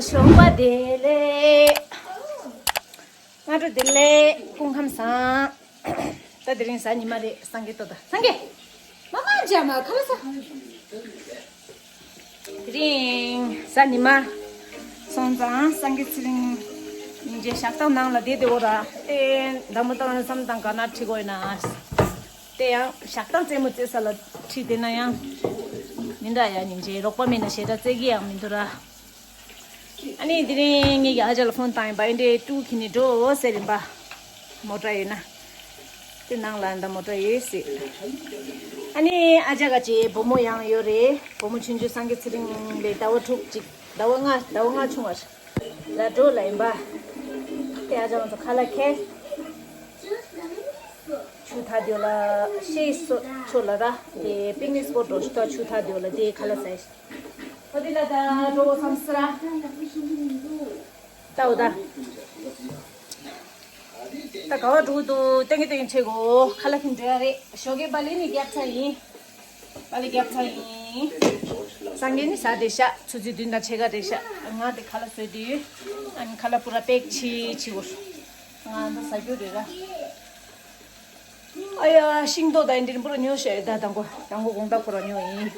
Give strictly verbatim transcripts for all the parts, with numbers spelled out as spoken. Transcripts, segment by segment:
ཞོགས་པ་བདེ་ལེགས། སྔ་དྲོ་བདེ་ལེགས། སྐུ་ཁམས་བཟང་། ད་དེ་རིང་གཟའ་ཉི་མ་རེད། སངས་རྒྱས་ཏོ། ད་སངས་རྒྱས། མ་མ་འཇགས་མ་ཁ་ལག་ཟ། དེ་རིང་གཟའ་ཉི་མ་སོང་ཙང་སངས་རྒྱས་ཚེ་རིང་སྙིང་རྗེ་ཞག་དང་ནང་ལ་བསྡད་དེ་འོ་ར། དེ་མདའ་མོ་བཏང་ན་བསམ་བཏང་ག་ན་ཁྲིད་དགོས་ན། དེ་ཡང་ཞག་དང་རྩེད་མོ་རྩེ་ས་ལ་ཁྲིད་དེ་ན་ཡང་མི་འདྲ་ཡ། སྙིང་རྗེ་རོགས་པ་མེད་ན་ཞེ་དྲག་རྩེ་གི་ཡང་མི་འདུག་ར། ཨ་ནི་དེ་རིང་ངེད་ཀྱི་ཨ་ཅག་ལ་ཕོན་བཏང་ཡིན་པ། ཨེ་འདྲའི་ཀྲུའུ་ཁྱེར་ནས་འགྲོ་ཟེར་ཡིན་པ། མོ་ཊ་ཡོད་ན། དེ་ནང་ལ་འདི་མོ་ཊ་ཡོད་ཟེར། ཨ་ནི་ཨ་ཅག་ག་ཅེ་བུ་མོ་ཡང་ཡོད་རེད། བུ་མོ་ཆུང་ཆུང་སངས་རྒྱས་ཚེ་རིང་ལས་ཟླ་བ་དྲུག་ཅིག་ཟླ་བ་ལྔ། ཟླ་བ་ལྔ་ཆུང་བ་རེད། ལ་འགྲོ་ལ་ཡིན་པ། དེ་ཨ་ཅག་ང་ཚོ་ཁ་ལག་ཁྱེར། ཆུ་ཐག་དེ་ལ་ཤེས་སོ་ཆོ་ལ་ར། དེ་པིག་ནིག་སི་པོཊ་འགྲོ་ཤི་ཏོ། ཆུ་ཐག་དེ་ལ་དེ་ཁ་ལག་ཟ་ཡི། ཨོ་དེ་ལ་ད་འགྲོ་བསམ་སི་ར། ད་འོ་ད། ད་ག་བ་འགྲོ་འདུག་ཏེང་ཏེང་ཆེ་གོ། ཁ་ལག་ཁྱེར་འགྲོ་ཡ་རེད། ཞོགས་ཀས་པ་ལི་ནི་རྒྱབ་ཚ་ཡིན། པ་ལི་རྒྱབ་ཚ་ཡིན། སངས་རྒྱས་ནི་ཟ་བདེ་ཤག་ཆུ་ཚོད་བདུན་དང་ཕྱེད་ཀ་རེད་ཤག་ང་དེ་ཁ་ལག་བཟོས་དུས། ཨ་ནི་ཁ་ལག་པུ་ར་པེག་ཆི་ཆི་གོ། ང་འདི་ཟ་རྒྱུ་རེད་ར། ཨ་ཡ། ཤིང་ཏོག་དང་འདི་རིང་པོ་ར་ཉོ་ཤེས་ད། དང་པོ་དང་པོ་དགོང་དག་པོ་ར་ཉོ་ཡིན།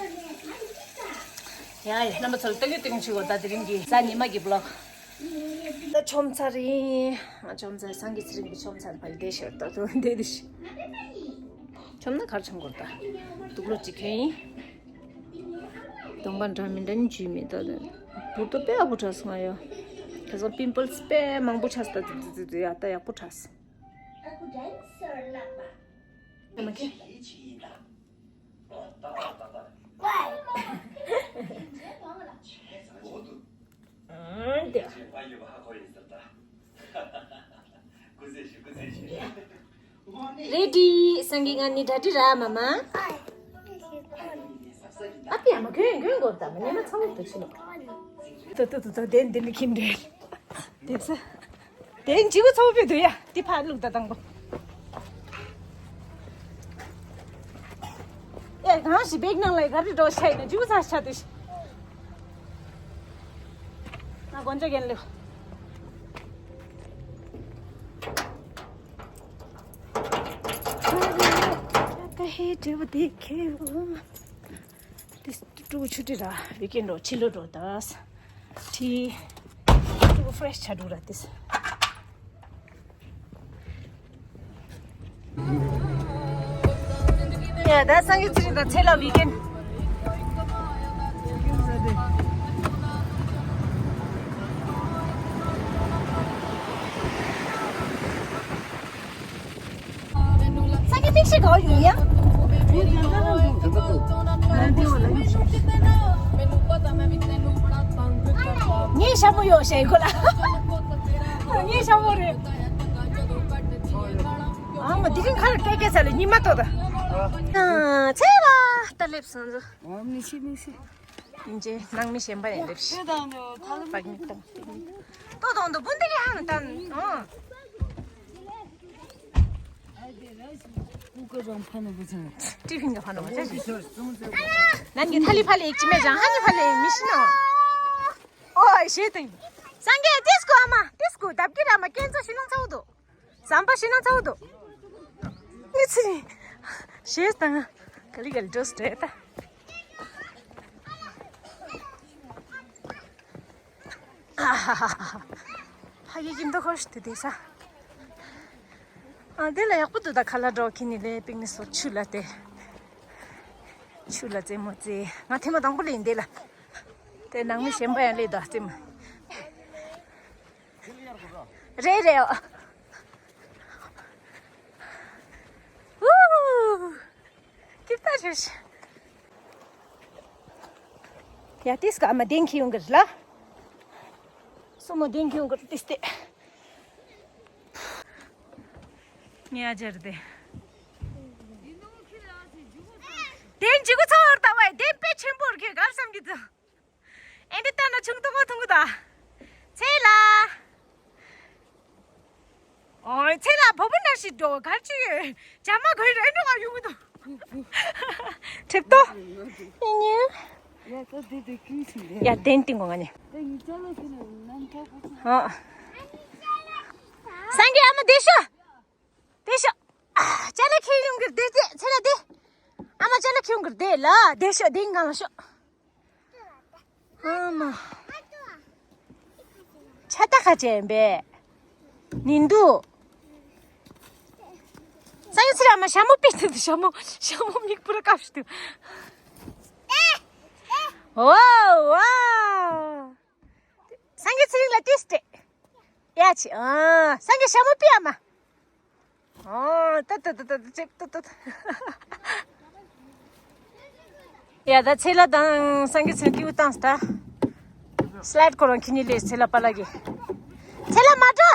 ཡ་ཡ། རྣམ་པ་ཚོ་ལ་ཏེང་ཏེང་ཆུ་བ་ད་དེ་རིང་གི་གཟའ་ཉི་མ་གི་བི་ལོག་ད་ཆོམ་ཚར་ཡིན། ང་ཆོམ་ཚར། སངས་རྒྱས་ཚེ་རིང་གི་ཆོམ་ཚར། ཕ་གི་བསྡད་ཤེས་ད་དུ་བསྡད་དུ་ཤི། ཆོམ་ན་གར་ཆོམ་གོར་ད། དུག་ལོག་ཅིག་ཁྱེར་ཡིན། གདོང་པ་འདྲ་མི་འདྲ་ནི་འཇུས་མེད་ད། འབུར་ཏོ་དཔེ་ཡག་པོ་བྲག་སོང་ང་ཡོ། ཁ་སང་པིམ་པལ་སི་དཔེ་མང་པོ་ཆགས་ད། དུ་དུ་དུ་དུ་ཡ་ད་ཡག་པོ་བྲག་སོང་། རེད་ཌི། སངས་རྒྱས་ང་ནི་གྲ་སྒྲིག་ར་མ་མ། ཨ་ཕི་ཡ་མ་གྱོན་གྱོན་དགོས་དམ་ཉི་མ་ཚ་བོ་དུ་ཕྱི་ལོག་ཏུ་ཏུ་ཏུ་ཏུ་དེ་འདི་ནི་ཁྱིམ་རེད། དེ་ཚ། དེ་འཇིགས་པོ་ཚ་བོ་ཕི་དུ་ཡ། དེ་ཕ་ལུག་ད་དང་པོ། ཨེ་གང་ཞིག་བེག་ནང་ལ་ག་རེ་འགྲོ་ཤ་ཡིན་ན་འཇིགས་པོ་ཚ་ཤ་དུ་ཤི། ང་དགོན་ཆ་རྒན་ལེ། ཀ་ཧེ་དྲི་བ་དེ་ཁེ་འོ། དེ་ཀྲུ་ཆུ་ཏི་ར་བི་ཀེན་འགྲོ་ཕྱི་ལོ་འགྲོ་ད། ཏི། ཀྲུ་ཧྥི་རེ་ཤི་ཆ་འགྲོ་ར་དེ། ཡ་ད་སངས་རྒྱས་ཚེ་རིང་དང་ཚེ་ལ་བི་ཀེན། སངས་རྒྱས་ཏིག་ཤི་ག་བ་ཡོང་ཡ། ངའི་ཞྭ་མོ་ཡོད་ཞེས་ཁོ་ལ། ངའི་ཞྭ་མོ་རེད། ཨ་མ་དེ་རིང་ཁ་ལ་སྐད་སྐད་ཚ་ལ་ཉི་མ་ཏོ་ད། ཚེ་ལ་ད་སླེབས་སོང་ཚོ། ཨོ་མི་ཤི་མི་ཤི། ཡིན་ཅེ་ནང་མི་གཞན་པ་ཡིན་ལེབ་ཤི། ཁྱོད་དང་ནི་ཐ་ལམ་པག་མི་བཏང་། ཏོ་དང་དུ་བུན་དེ་ག་ཧང་དང་ཨོ། ཀུ་ཀུ་རང་ཕ་ནུ་བུ་ཚང་། ཏི་ཕིན་ག་ཕ་ནུ་བུ་ཚང་། ནན་གི་ཐ་ལི་ཕ་ལི་ཅི་མེ་ཅང་ཧ་ནི་ཕ་ལི་མི་ཤི་ནོ། ཨོ་ཤེ་ཏིང་། སངས་རྒྱས་ཏིས་ཀོ་ཨ་མ་ཏིས་ཀོ་དབ་ཀི་ར་མ་ཀན་ཚ་ཤི་ནང་ཚ་བོ་དོ། ཟམ་པ་ཤི་ནང་ཚ་བོ་དོ། ཨི་ཚི། ཤེས་དང་། ག་ལི་ག་ལི་འགྲོ་སྟེ་ད། ཕ་གི་ཀིན་ཏོ་ཁོ་ཤི་དུ་དེ་ས། ཨ་དེ་ལ་ཡག་པོ་འདུག་ད་ཁ་ལག་འགྲོ་ཁྱི་ནི་ལས་པིག་ནི་སོ་ཆུ་ལ་དེ། ཆུ་ལ་རྩེད་མོ་རྩེ། ང་ཐེངས་མ་དང་པོ་ལས་ཡིན་དེ་ལ། དེ་ནང་མི་གཞན་པ་ཡང་ལས་དོ་རྩེད་མོ། རེད་རེད། ཨུ། ཀིབ་ཏ་ཞུ་ཤི། ཡ་ཏིས་ཀ་མ་དེན་ཁི་ཡོང་གི་རེད་ལ། སོ་མོ་དེན་ཁི་ཡོང་གི་རེད་ཏིས་ཏེ། ངས་ཨ་ཅར་དེ། དེན་ཇི་གུ་ཚོར་ལྟ་བས་དེན་དཔེ་ཆེན་པོར་གི་གར་བསམ་གི་ཚོ། ཨེ་འདི་ལྟ་ན་ཆུང་ཏོ་ངོ་ཐུང་གི་ད། ཚེ་ལ། ཨོ་ཚེ་ལ་བུ་མོ་ན་ཞིག་འགྲོ་གར་ཅི་ཡོད། ཇ་མ་གོས་རེ་འགྲོ་བ་ཡོང་གི་འདུག་ཁྲིབ་ཏོ། ཨེ་ཉེ། ཡ། དེ་དེ་ཀུན་ཞིག་རེད། ཡ། དེན་ཏིང་གོ་ང་ནི། དེ་ངི་ཅ་ལག་ཁྱེར་ནས་ནམ་ཐག་པོ་ཆུ། ཨ། སངས་རྒྱས་ཨ་མ་བདེ་ཤོག་བདེ་ཤོག་ཨ། ཅ་ལག་ཁྱེར་ཡོང་གི་རེད་དེ། ཚེ་ལ་དེ། ཨ་མ་ཅ་ལག་ཁྱེར་ཡོང་གི་རེད་དེ་ལ། བདེ་ཤོག་དེ་གང་ལ་ཤོག་ཨ་མ། ཆ་ད་ཁ་ཅན་པས། ནིན་དུ། སངས་རྒྱས་ཚེ་རིང་ཨ་མ་ཞྭ་མོ་པི་ཏི་འདུག་ཞྭ་མོ། ཞྭ་མོ་མིག་པུར་བཀབ་ཤི་འདུག་ཨོ་ཝའོ། སངས་རྒྱས་ཚེ་རིང་ལ་ཏིས་སྤྲད། ཡ་ཆི། ཨ། སངས་རྒྱས་ཞྭ་མོ་པི་ཨ་མ། ཨོ། ཏ་ཏ་ཏ་ཏ་ཏ་ཅེབ་ཏ་ཏ་ཏ། ཡ། ད་ཚེ་ལ་དང་སངས་རྒྱས་ཚེ་རིང་ཀིའུ་བཏང་སྟ། སི་ལའིཌ་ཁོ་རང་ཁྱི་ཉི་ལས་ཚེ་ལ་པ་ལ་གི། ཚེ་ལ་མ་འགྲོ།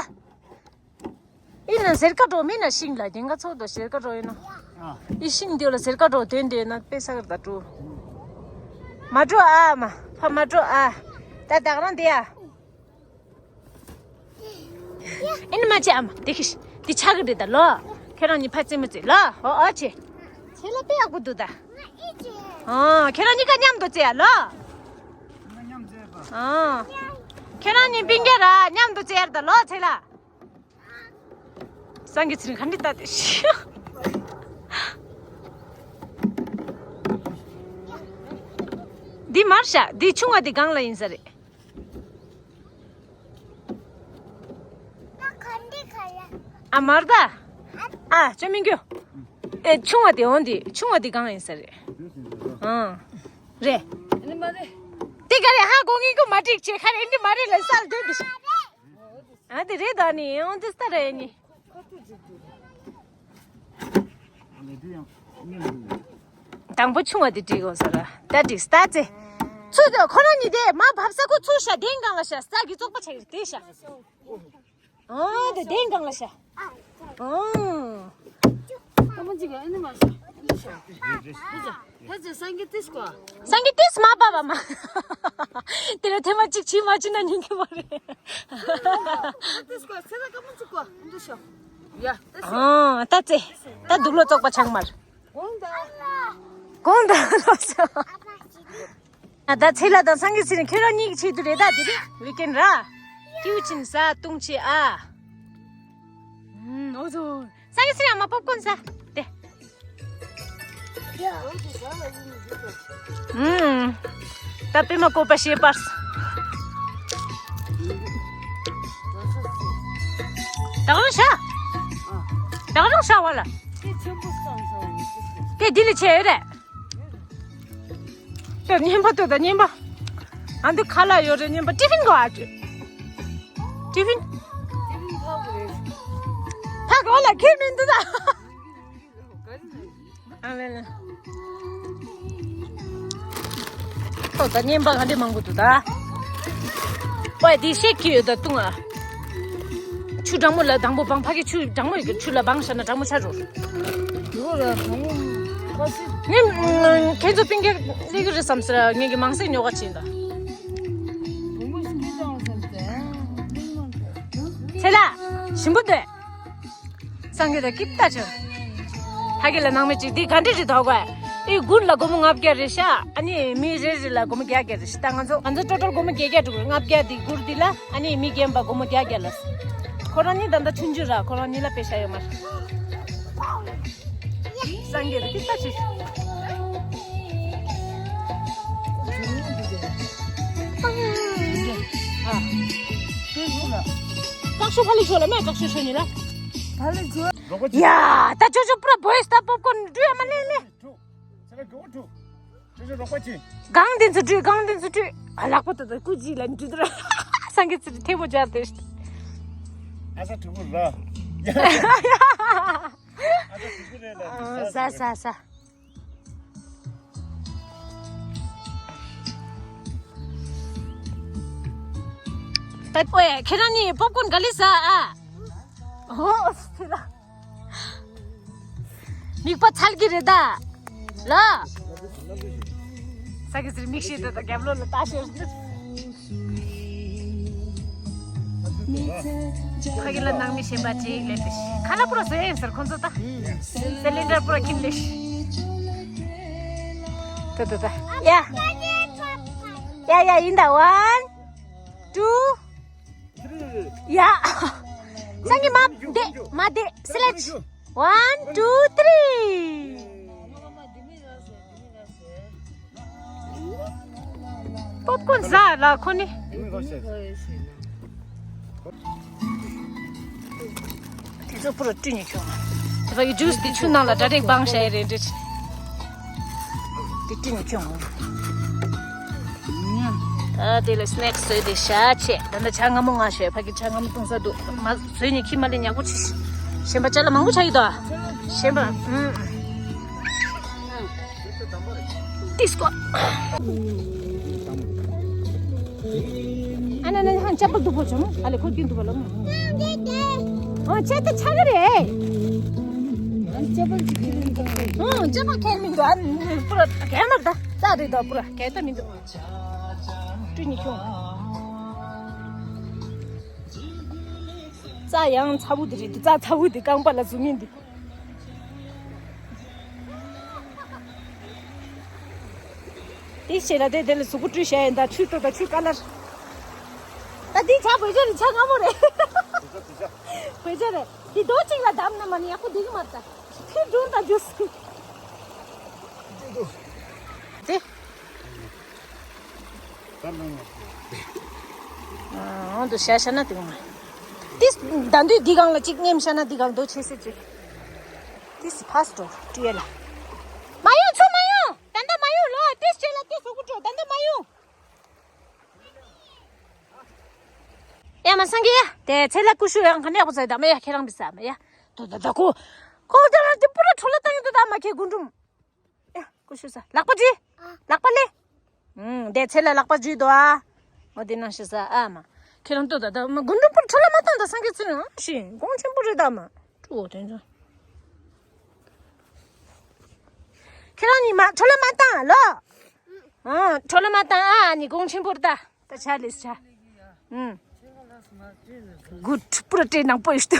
ཨི་ན་ཟེར་ཀ་འགྲོ་མི་ན་ཤིང་ལ་རྒྱན་ག་ཚོགས་དོ་ཟེར་ཀ་འགྲོ་ཡིན་ན། ཨ། ཨི་ཤིང་འདི་ལ་ཟེར་ཀ་འགྲོ་དོན་དེ་ན་དཔེ་ས་ཀར་ད་འགྲོ། མ་འགྲོ་ཨ་མ། ཕ་མ་འགྲོ་ཨ། ད་ད་ག་རང་དེ་ཨ། ཨེ་ནི་མ་བྱེད་ཨ་མ། དེ་ཁི་དེ་ཆག་གི་རེད་ད་ལོ། ཁྱེད་རང་གཉིས་ཕ་རྩེ་མ་རྩེ་ལ། ཨོ་ཨོ་ཆེ། ཆེ་ལ་དཔེ་ཡག་པོ་འདུག་ད། ཨོ། ཁྱེད་རང་གཉིས་ཀ་མཉམ་དུ་རྩེ་ཡ་ལོ། ཨོ། ཁྱེད་རང་གཉིས་སྤུན་ཀྱག་ར་མཉམ་དུ་རྩེ་ཡ་ད་ལོ་ཚེ་ལ། སངས་རྒྱས་ཚེ་རིང་ག་འདྲ་ལྟ་དེ་ཤི། འདི་མར་ཤ། འདི་ཆུང་བ་འདི་སྒང་ལ་ཡིན་ས་རེད། ཨ་མར་ད། ཨ་ཅོ་མིན་གྱོ། ཨེ་ཆུང་བ་དེ་འོང་དེ་ཆུང་བ་དེ་གང་ཡིན་ས་རེད། ཨང་། རེད། དེ་ག་རེ་ཧ་གོ་ངེས་གོ་མ་འགྲིག་ཆེ་ཁ་རེ་འདི་མ་རེད་ལ་སལ་དོན་དུ་ཤ། ཨ་དེ་རེད་ད་ནི་འོང་དེ་སྟ་རེད་ནི། དང་པོ་ཆུང་བ་དེ་འགྲིག་གོ་ས་ར་ད་འགྲིག་སྟ་ཙེ། ཚུ་དོ་ཁོ་རང་གཉིས་དེ་མ་བབས་ས་ཁོ་ཚུ་ཤ་དེང་གང་ལ་ཤ་ས་གི་བཙོག་པ་ཆགས་ཡོད་དེ་ཤ། ཨོ་དེ་དེང་གང་ལ་ཤ། ཨོ། ཀ་མ་ཅིག་ཨ་ནི་མ་ཤ། ཨ་ནི་ཤ། ཧེ་ཙེ་སངས་རྒྱས་ཏིས་ཀོ། སངས་རྒྱས་ཏིས་མ་པ་བ་མ། དེ་ལ་ཐེ་མ་གཅིག་ཕྱི་མ་ཕྱི་ན་ཉན་གི་མ་རེད། ཏིས་ཀོ་ཚེ་ད་ཀ་མ་ཅིག་ཀོ་འདུ་ཤོ། ཡ་ཏིས་ཀོ། ཨ་ད་ཙེ། ད་དུག་ལོ་བཙོག་པ་ཆགས་མར། གོང་ད། གོང་ད་ལོ་ཤོ། ཨ་ད་ཚེ་ལ་དང་སངས་རྒྱས་ཚེ་རིང་ཁྱེད་རང་གཉིས་ཀྱི་ཆེད་དུ་རེད་ད་དེ་རེད་ཝི་ཀེན་ར། ཀིའུ་ཅིན་ཟ་བཏུང་ཆེ་ཨ། ཨོ་ཙོ། སངས་རྒྱས་ཚེ་རིང་ཨ་མ་པོབ་ཀོན་ཟ་དེ། ཨུམ། ད་པེ་མ་བཀོད་པ་ཤེས་པར། ད་ག་རང་ཤ། ད་ག་རང་ཤ་བ་ལ། དེ་འདི་ལས་ཆེ་རེད། དེ་རྔན་པ་དེ་ད་རྔན་པ། ཨ་འདི་ཁ་ལག་ཡོད་རེད་རྔན་པ་ཏི་ཕིན་གོ་ཨ་ཅུ། ཏི་ཕིན། ཕ་གོ་ལ་ཁྱེར་མི་འདུག་ད། ཨ་ལེ་ལེ། ཐོག་ད་རྔན་པ་ག་འདྲ་མང་པོ་འདུག་ད། ཨོའི་འདི་ཤེས་ཀྱི་ཡོད་ད་བཏུང་ཨ། ཆུ་གྲང་མོ་ལ་དང་པོ་བང་ཕ་གི་ཆུ་གྲང་མོ་ཡོད་ཀྱི་ཆུ་ལ་བང་བཞག་ན་གྲང་མོ་ཆགས་འགྲོ། ངས་ཁྱེད་ཚོ་སྤུན་ཀྱག་སླེབས་ཀྱི་རེད་བསམ་ཟེར་ངས་ཀྱི་མང་སེ་ཉོ་ག་ཕྱིན་ད། ཚེ་ལ་ཞིམ་པོ་འདུག་སངས་རྒྱས་ད་ཀིབ་ལྟ་ཆོ། ཕ་གི་ལ་ནང་མི་གཅིག་འདི་ག་འདྲ་རེད་དོ་གོ། ཨི་གུར་ལ་སྒོར་མོ་ལྔ་བརྒྱ་རེད་ཤག་ཨ་ནི་མི་རེ་རེ་ལ་སྒོར་མོ་བརྒྱ་བརྒྱ་རེད་ཤག་ད་ང་ཚོ་ང་ཚོ་ཊོ་ཊལ་སྒོར་མོ་བརྒྱད་བརྒྱ་འགྲོ་གི་རེད། ལྔ་བརྒྱ་འདི་གུར་འདི་ལ་ཨ་ནི་མི་རྒན་པ་སྒོར་མོ་བརྒྱ་བརྒྱ་ལ། ཁོ་རང་གཉིས་ད་ལྟ་ཆུང་ཆུང་ར་ཁོ་རང་གཉིས་ལ་པེ་ཤ་ཡོད་མ་རེད། སངས་རྒྱས་ཀྱི་ལྟ་ཞིག་ཨ། ཀག་ཤོ་ཕ་ལི་ཤོ་ལ་མེ་ཀག་ཤོ་ཤོ་ནི་ལ། ཕ་ལི་ཤོ། ཡ། ད་ཅོ་ཅོ་པུ་ར་བོ་ཡི་སི་ད་པོབ་ཀོརན་འདྲུ་ཡ་མ་ལེ་ལེ། གང་དེ་ཚོ་འདྲུ་གང་དེ་ཚོ་འདྲུ། ཨ་ལག་པ་ད་ད་ཀུ་ཅི་ལ་འདྲུ་དར། སངས་རྒྱས་ཚེ་རིང་ཐེ་མོ་སྦྱར་ཏེ། ཨ་ས་ཕྲུ་གུ་ར། ཨ་ས་ཕྲུ་གུ་རེད་ལ། ཨ་ཟ་ཟ་ཟ། ད་ཨོའི་ཁྱེད་རང་གཉིས་པོབ་ཀོརན་ག་ལེ་ཟ་ཨ། ཨོ་ཕི་ལ། མིག་པ་ཚལ་གྱི་རེད་ད། ལ། ས་གི་ཟེར་མིག་ཤེས་ད་ད་རྒྱབ་ལོགས་ལ་ལྟ་ཤེས། ཕ་གི་ལ་ནང་མི་གཞན་པ་ཅིག་སླེབས་ཏེ་ཁ་ལག་པུ་ར་བཟོས་ཡིན་ཟེར་ཁོང་ཚོ་ད། སི་ལིན་ཌར་པུ་ར་ཁྱིམ་ལས། ད་ད་ད་ཡ། ཡ་ཡིན་ད། One, two, ཡ། སང་གི་མ་དེ་མ་དེ་སི་ལེག་ཊི། One, two, three. པོབ་ཀོན་ཟ་ལ་ཁོ་ནི། དེ་ཚོ་པུ་ར་བཀྲུས་ནས་ཁྱོང་། དེ་བ་ཡི་ཇུས་དེ་ཆུ་ནང་ལ་གྲ་རེག་སྦང་བྱ་ཡི་རེད་འདྲ། དེ་བཀྲུས་ནས་ཁྱོང་། ད་དེ་ལ་སི་ནེག་སི་བཟོས་ཏེ་ཤ་ཆེ། ད་ལྟ་ཇ་མངར་མོ་མངར་བྱས། ཕ་གི་ཇ་མངར་མོ་བཏུང་ས་འདུག་མ་བཟོས་ནས་ཁྱི་མ་ལས་ཉག་པོ་ཆེ། གཞན་པ་ཅ་ལག་མང་པོ་ཆགས་ཡོད་དོ། གཞན་པ་ཨུམ། ཏིས་ཀོ། ཨ་ན་ན་ཧང་ཅ་པལ་འདུག་པོ་བྱུང་། ཨ་ལེ་ཁོ་རྒྱུན་འདུག་པ་ལ། ཨོ་ཆེ་ཏི་ཆ་གི་རེད། ཨ་ཅ་པལ་ཅི་ཁེལ་མི་འདུག་ཨོ་ཅ་པལ་ཁེལ་མི་འདུག་ཨ་ནི་པུ་ར་གས་མར་ད་ཙ་རེད་དོ། པུ་ར་གས་ད་མི་འདུག་བཀྲུས་ནས་ཁྱོང་། རྩྭ་ཡང་ཚ་བོ་འདི་རེད། འདི་རྩྭ་ཚ་བོ་འདི་རྐང་པ་ལ་ཟུག་ངན་འདི། དེ་བྱས་ལ་དེ་དེ་ལ་གཟུགས་པོ་བཀྲུས་བྱས་ཡིན་ད། ཆུ་ཏོ་ད་ཆུ་ཀ་ལར། ད་འདི་ཇ་བོད་ཇ་རེད། ཇ་མངར་མོ་རེད། བོད་ཇ་རེད། འདི་རྡོ་གཅིག་ལ་བསྡམས་ན་མ་ནི་ཡག་པོ་འདུག་གི་མ་རེད་ད། ཁྱི་སྒྲུང་ད་རྒྱུས། དེ། འོང་དུ་ཤ་ཤ་ན་དེ་མ། ཏིས་ད་འདུས་འདི་གང་ལ་གཅིག་མཉམ་ཤ་ན་འདི་གང་འདོད་ཆེ་སེ་ཅིག་ཏིས་ཕ་སི་ཏོ་ཀྲི་ཡེ་ལ། མ་ཡོང་ཚུར་མ་ཡོང་། ད་ལྟ་མ་ཡོང་ལོ། ཏིས་ཅེ་ལ་ཏིས་སོ་ཀུ་ཏོ་ད་ལྟ་མ་ཡོང་། ཡ་མ་སང་གི་ཡ་དེ་ཚེ་ལ་ཀུ་ཤུ་ཡང་ག་ནས་ཡག་པོ་ཟ་ཡི་ད་མ་ཡ། ཁྱེད་རང་བི་ཟ་མ་ཡ། དོ་ད་ད་ཁོ་ཁོ་ད་རང་དེ་པུ་ར་ཁྲོ་ལ་བཏང་ཡོད་དོ་ད་མ་ཁྱེད་རྒུན་འབྲུམ། ཡ། ཀུ་ཤུ་ཟ། ལག་པ་འཇུས། ལག་པ་ལས། ཨུམ། དེ་ཚེ་ལ་ལག་པ་འཇུས་དོ་ཨ། འོ་དེ་ནང་ཞིག་ཟ་ཨ་མ། ཁྱེད་རང་ལྟོས་ད་ད་མ་རྒུན་འབྲུམ་པོར་ཁྲོ་ལ་མ་བཏང་ད་སངས་རྒྱས་ཚེ་རིང་ཨ་ཞེས་གོང་ཆེན་པོ་རེད་ད་མ། ཀྲུ་འོ་དེ་ཚོ། ཁྱེད་རང་གཉིས་མ་ཁྲོ་ལ་མ་བཏང་ལོ། ཨ་ཁྲོ་ལ་མ་བཏང་ཨ་ནི་གོང་ཆེན་པོ་རེད་ད། ད་ཆ་ལེས་ཆ། ཨུམ། གུད་པུར་སྤྲད་ནང་པོ་ཡོད་དོ།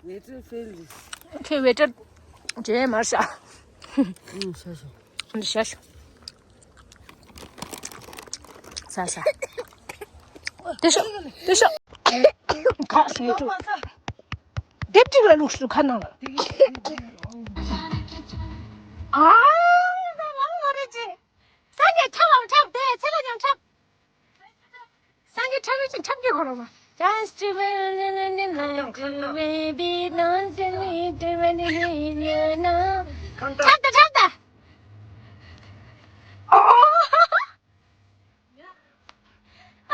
ཝེ་ཊར་ཕེལ་རེད། ཁྱེད་ཝེ་ཊར་བྱས་མར་ཤ། ཨུ་ཤ་ཤ། ཤ་ཤ། ཤ་ཤ། དེ་ཤ། དེ་ཤ། ཁ་ཤས་ཏུ། དེབ་ཅིག་ལ་ལུགས་སུ་ཁ་ནང་ལ། ཨ། ད་ལ་ལ་རེ་ཅི། སངས་རྒྱས་ཁྲག་ལ་ཁྲག་དེ་ཚེ་ལ་ཀྱང་ཁྲག་སངས་རྒྱས་ཁྲག་རེ་ཅི་ཁྲག་གི་གོ་རོ་མ། Just to be like you, baby, don't tell me to be here now. ཁྲག་ད་ཁྲག་ད། ཨོ།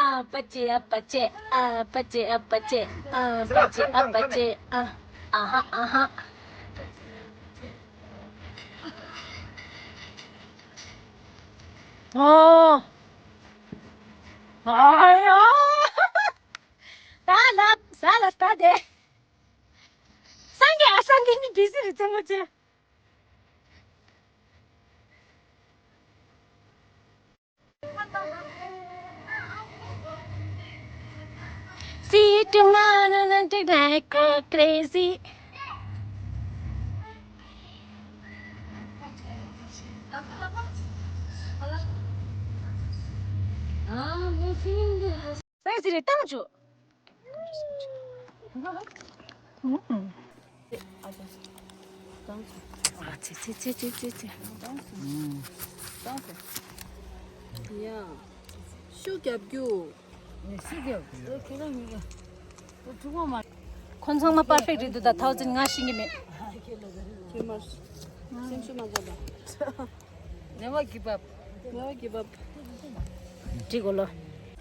ཨ་པ་ཅེ་ཨ་པ་ཅེ་ཨ་པ་ཅེ་ཨ་པ་ཅེ་ཨ་པ་ཅེ་ཨ་པ་ཅེ་ཨ། ཨ་ཧ་ཨ་ཧ། ཨོ། ཨ་ཡ། ད་ལབ་ཟ་ལ་ད་དེ། སངས་རྒྱས་ཨ་སངས་རྒྱས་ནི་བི་ཟི་རེད་ཚང་མ་ཅེ། See you tomorrow, not like a crazy. སེང་ཟེར་རེ་བཏང་བཅུག་ཨ་ཙི་ཙི། ཡ། ཤུགས་རྒྱབ་རྒྱུ། ཁོ་ཚང་མ་པར་ཕེག་རེད་འདུག་ད་ཐའོ་ཙན་ང་ཤེས་ཀྱི་མེད། ཁྱེད་མར་སེམས་ཤུགས་མ་རྒྱབ་པ། Never give up. Never give up. འགྲིག་གོ་ལོ།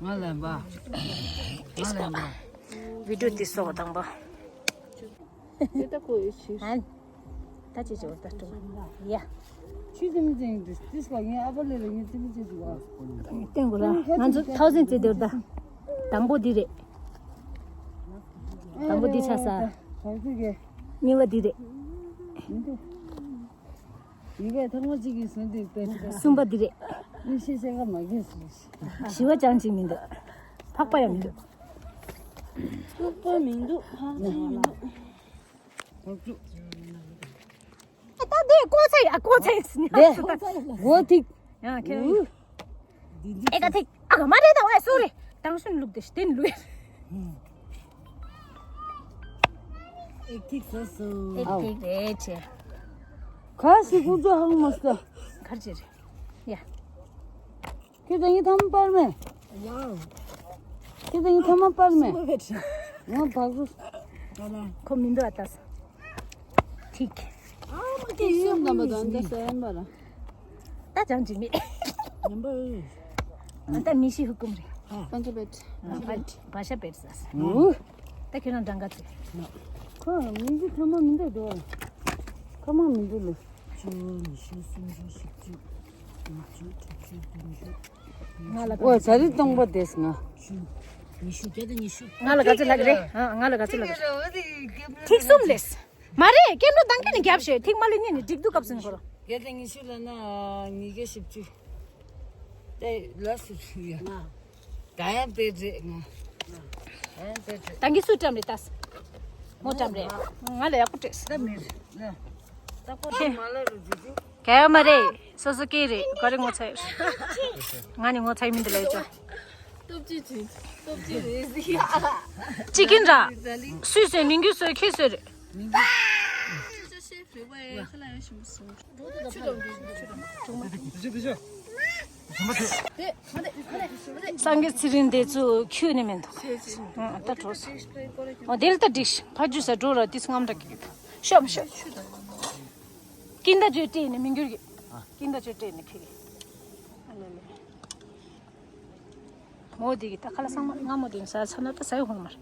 ང་ལན་པ། ང་ལན་པ། བི་ཌིའོ་འདི་སོགས་དང་པོ། དེ་ལྟ་ཁོ་ཡི་ཕྱིར། ཨན། ད་ཅི་ཅི་བར་ད་སྤྲོ། ཡ། ཆུ་ཙམ་ཙམ་འདི་ཏིས་ཀ་ངའི་ཨ་ཕ་ལས་ལ་ངའི་ཙི་ཙི་ཙི་ཙི་བ། བསྟན་དགོས་ལ་ང་ཚོ་ཐའོ་ཙན་ཙི་དེར་ད། དང་པོ་འདི་རེད། དང་པོ་འདི་ཆགས་ས། ཨ་རེ། ད་ཚིག་གི། གཉིས་པ་འདི་རེད། མི་འདུག་ཡིན་པས་ཐང་མ་གཅིག་གིས་ཟིན་དུས་པས། གསུམ་པ་འདི་རེད། མི་ཤེས་ཤེས་ཀ་མ་གིས་ཟིན། བཞི་པ་ཅང་གཅིག་མི་འདུག་ཕག་པ་ཡང་མི་འདུག་ཕག་པ་མི་འདུག་ཕག་པ་མི་འདུག་ཕག་པ། ཨ་ ད་དེ་ཀོ་ཚ་ཡ་ཀོ་ཚ་ཡིན་སྙམ་དེ་སོང་ད། མགོ་ཐིག་ཡང་ཁྱེད། ཨེ་ཀ་ཐིག་ཨ་ག་མ་རེད་ད་ཝེ་སོ་རི། དང་ཤུན་ལུག་དེ་ཤི་དེན་ལུས། ཨེ་ཐིག་སོ་སོ། ཨེ་ཐིག་རེད་ཆེ། ག་སི་ཀུ་ཛོ་ཧང་མ་སྟ། གར་ཅི་རེད། ཡ། ཁྱེད་ད་ཡིན་ཐ་མ་པར་མེ། ཝའོ། ཁྱེད་ད་ཡིན་ཐ་མ་པར་མེ། སུ་བེད། ང་བག་རུ། ཁོ་མི་འདུག་ཨ་ཏ་ས། ཐིག་ཨ་མ་ཀེ་ཡོད་ན་མ་དང་ད་ས་ཡན་པ་ར། ད་ཅང་ཅི་མེད། ཉམས་པ་ཨོ། ཨ་ད་མི་ཤི་ཧུ་ཀུམ་རེད། ཨ་པན་ཅ་བེད། ཨ་པན་བ་ཤ་བེད་ས། ཨུ། ད་ཁྱེད་རང་གྲངས་ཀ་ཚོད། ཁོ་མི་འདི་ཐ་མ་མི་འདུག་འགྲོ། ཁ་མ་མི་འདུག་ལོ། བཅུ་ཉི་ཤུ་སུམ་ཅུ་བཞི་བཅུ། ལྔ་བཅུ་དྲུག་ཅུ་བདུན་ཅུ། ང་ལ་ཨོ་ཛ་རི་སྟོང་པ་དེས་ང་། ཉི་ཤུ་བརྒྱ་དང་ཉི་ཤུ། ང་ལ་ག་ཚོད་ལབ་རེད། ཨ་ང་ལ་ག་ཚོད་ལབ་རེད། ཐིག་གསུམ་ལས། མ་རེད་ཀེམ་རོ་དང་ཀེ་ནི་རྒྱབ་ཤོད་ཐིག་མ་ལི་ཉི་ནི་འགྲིག་འདུག་སྐབས་སུ་ནི་གོ་རོ། བརྒྱ་དང་ཉི་ཤུ་ལ་ན་ཉི་བརྒྱ་བཞི་བཅུ། དེ་ལ་སུ་ཡ། ད་ཡང་པེ་རེད་ང་། ད་ཡང་པེ་རེད། དང་གི་སུ་ཀྲམ་རེད་ཏ། མོ་ཀྲམ་རེད། ང་ལ་ཡག་པོ་སྤྲད། ད་མེད་རེད་ལ། ད་ཀོ་ད་མ་ལ་རུ་ཇུ་ཇུ། ག་ཡ་མ་རེད། སོ་སོ་སྐད་རེད་ག་རེ་ངོ་ཚ་ཡོད། ང་ནི་ངོ་ཚ་ཡི་མི་འདི་ལ་ཡོད་ཅོ། སྟོབས་ཅི་ཅི། སྟོབས་ཅི་རེད་ཟི་ཡ། ཅི་ཀིན་ར། སུས་སོས་ནིང་གུ་སོས་ཁྱེད་སོས་རེད། སངས་རྒྱས་ཚེ་རིང་འདི་ཚོ་ཁྱོད་ནི་མི་འདུག་ཨ་ད་གྲོགས་སུ། ཨོ་དེ་ལ་ད་འགྲིག་ཕ་རྒྱུ་ས་འགྲོ་ར་དེ་ཚོ་རྔམ་དྲག་གི་ཤོམ་ཤོམ། ཀིན་ད་ཇོས་སྤྲད་ནས་མི་འགྱུར་གི་ཀིན་ད་ཇོས་སྤྲད་ནས་ཁེ་གི་ཨ་ལེ་ལེ། མོ་དེ་གི་ད་ཁ་ལ་སང་མ་ང་མོ་དེ་ས་ཚ་ན་ད་ས་ཡོ་ཧོང་མར།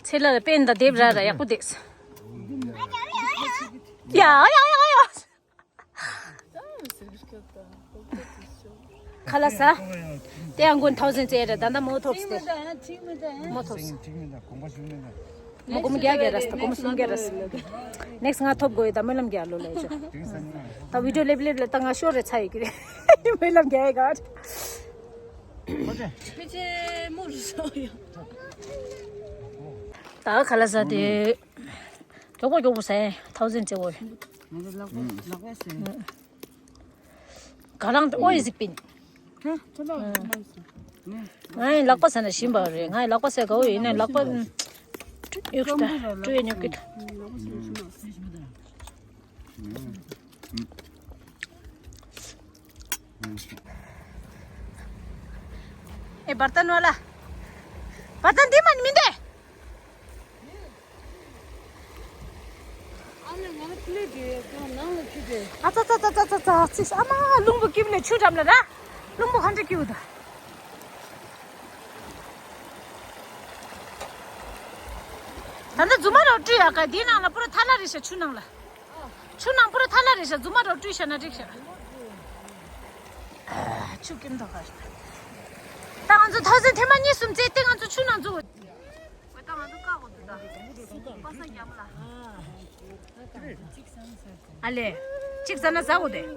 ཚེ་ལ་པན་ད་དེབ་ར་ར་ཡག་པོ་དེས། ཡ་ཡ་ཡ་ཡ། ཁ་ལ་ས། དེ་ཡང་མགོན་ཐའོ་ཟན་ཙེ་ར་ད་ད་མོ་ཐོབ་སྟེ། མོ་ཐོབ་སྟེ། མོ་གོམ་རྒྱག་རྒྱག་ར་སྟེ་གོམ་སུམ་རྒྱག་ར་སྟེ། ནེགསི་ང་ཐོབ་དགོས་ཡོད་ད་སྨོན་ལམ་རྒྱག་ལོ་ལ་ཡོད་ཅོ། ད་བི་ཌིའོ་ལེབ་ལེབ་ལ་ད་ང་ཤོར་རེ་ཚ་ཡོད་ཀྱི་རེད། སྨོན་ལམ་རྒྱག་ཡོད་ག་ཕི་ཅེ་མོ་རུ་སོ་ཡོད། ད་ཁ་ལ་ས་དེ། མགྱོགས་པོ་མགྱོགས་པོ་ཟེར་ཐའོ་ཟན་ཙེ་འོ། ང་ཚོ་ལག་པ་ལག་པ་ཟེར། ག་རང་དུ་ཨོ་ཡི་ཟིག་པིན། ཧ་ཐོ་ལོ་ཨ་ཟེར། ང་ཡི་ལག་པ་ཟེར་ན་ཞིམ་པ་རེད། ང་ཡི་ལག་པ་ཟེར་ག་འོ་ཡིན་ན་ལག་པ་ཉོ་གི་ད་སྤྲོད་ཉོ་གི་ད། ཨེ་བར་ཏན་ཝ་ལ། བར་ཏན་འདི་མ་མིན་ཏེ། ཨ་ལེ་ང་ལ་ཕི་ལེ་དེ་ཀྱང་ནང་ལ་ཁྱི་དེ། ཨ་ཙ་ཙ་ཙ་ཙ་ཙ་ཙི་ཨ་མ་རླུང་བུ་སྐྱིབས་ནས་ཆུ་འགྲམ་ལ་ར། རླུང་བུ་ག་འདྲ་སྐྱིབས་ད། ད་ལྟ་རྫུན་མ་རོ་བཀྲུས་ཡག་ག་དེའི་ནང་ལ་པུ་ར་ཐ་ན་རེད་ཤག་ཆུ་ནང་ལ། ཆུ་ནང་པུ་ར་ཐ་ན་རེད་ཤག་རྫུན་མ་རོ་བཀྲུས་ཤག་ན་འགྲིག་ཤག་ཆུ་ཀིམ་ཐོག་ཁ་ཤག་ད་ང་ཚོ་ཐོག་ཟིན་ཐེངས་མ་གཉིས་གསུམ་བཙལ་ཏེ་ང་ཚོ་ཆུ་ནང་འཛུལ། ད་ང་ཚོ་བཀག་དགོས་འདུག་ད། པ་སངས་རྒྱ་མོ་ལ། ཨ་ལེ། གཅིག་ཟ་ན་ཟ་དགོས་ཏེ། ཨུ།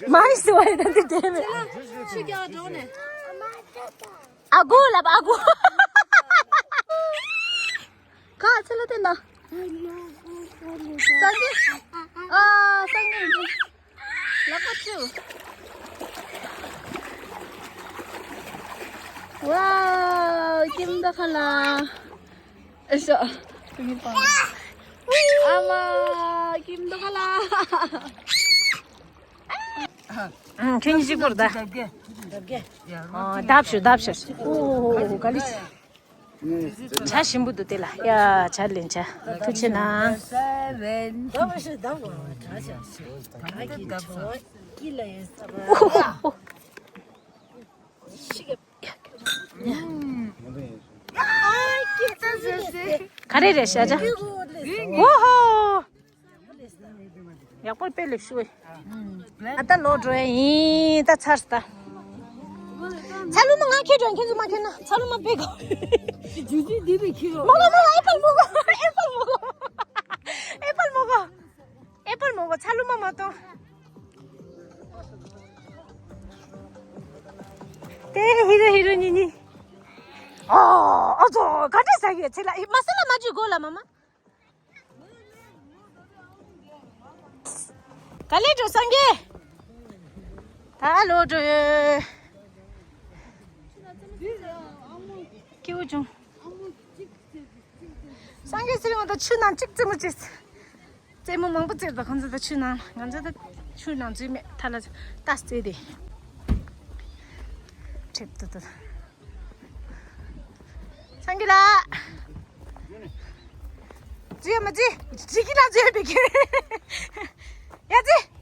མ་ཡི་སི་བ་ཡི་ད་འདི་དེ་མེད། ཆུ་རྒྱག་འགྲོ་ནས། ཨ་གུ་ལབ་ཨ་གུ། ག་ཚེ་ལ་བསྟན་ན། སངས་རྒྱས། ཨ་སངས་རྒྱས། ལག་པ་བཅུ། ཝའོ་ཀིམ་ད་ཁ་ལ། ཨེ་ཤ། ཨ་མ་ཀིམ་ད་ཁ་ལ། ཁྱོད་གཉིས་གཅིག་པོར་ད། ཨ་བརྡབ་ཤོག་བརྡབ་ཤོག་ཨོ་ག་ལི། བྱ་ཞིམ་པོ་འདུག་དེ་ལ་ཡ་བྱ་ལེན་བྱ། ཐུགས་ཆེ་གནང་། ག་རེ་རེད་ཤ་ཇ། ཨོ་ཧོ། ཡག་པོ་དཔེ་ལེགས་ཤོས། ཨ་ད་ལོག་འགྲོ་ཡ་ཡིན་ད་ཚར་ད། ཚ་ལུ་མ་ང་ཁྱེར་འགྲོ་ཁྱེད་ཚོ་མ་ཁྱེར་ན་ཚ་ལུ་མ་དཔེ་གོ། ཇུ་ཇུ་འདི་རུ་ཁྱེར་རོ། མ་གོ་མ་གོ་ཨེ་པལ་མ་གོ་ཨེ་པལ་མ་གོ་ཨེ་པལ་མ་གོ་ཨེ་པལ་མ་གོ་ཚ་ལུ་མ་མ་གཏོང་། དེ་ཧི་རོ་ཧི་རོ་ཉི་ཉི། ཨོ་ཨོ་ཙོ་ག་འདྲ་ཟ་གི་ཡོད་ཚེ་ལ་མ་ས་ལ་མ་བརྗོད་གོ་ལ་མ་མ། ག་ལེ་འགྲོ་སངས་རྒྱས། ད་ལོ་འགྲོ་ཡོད། སྐྱིད་པོ་བྱུང་། སངས་རྒྱས་ཚེ་རིང་ང་ད་ཆུ་ནང་གཅིག་རྩེད་མོ་བྱེད། རྩེད་མོ་མང་པོ་རྩེད་པ་ཁོང་ཚོ་ད་ཆུ་ནང་ང་ཚོ་ད་ཆུ་ནང་འཛུལ་མེད་ཐ་ལ་ལྟ་རྩེད་དེ། ཁྲེབ་ཏུ་ཏུ། སངས་རྒྱས་ལགས། རྫི་ཡ་མ་རྫི། རྫི་གི་ལ་རྫི་ཡ་བེ་གི། ཡ་རྫི།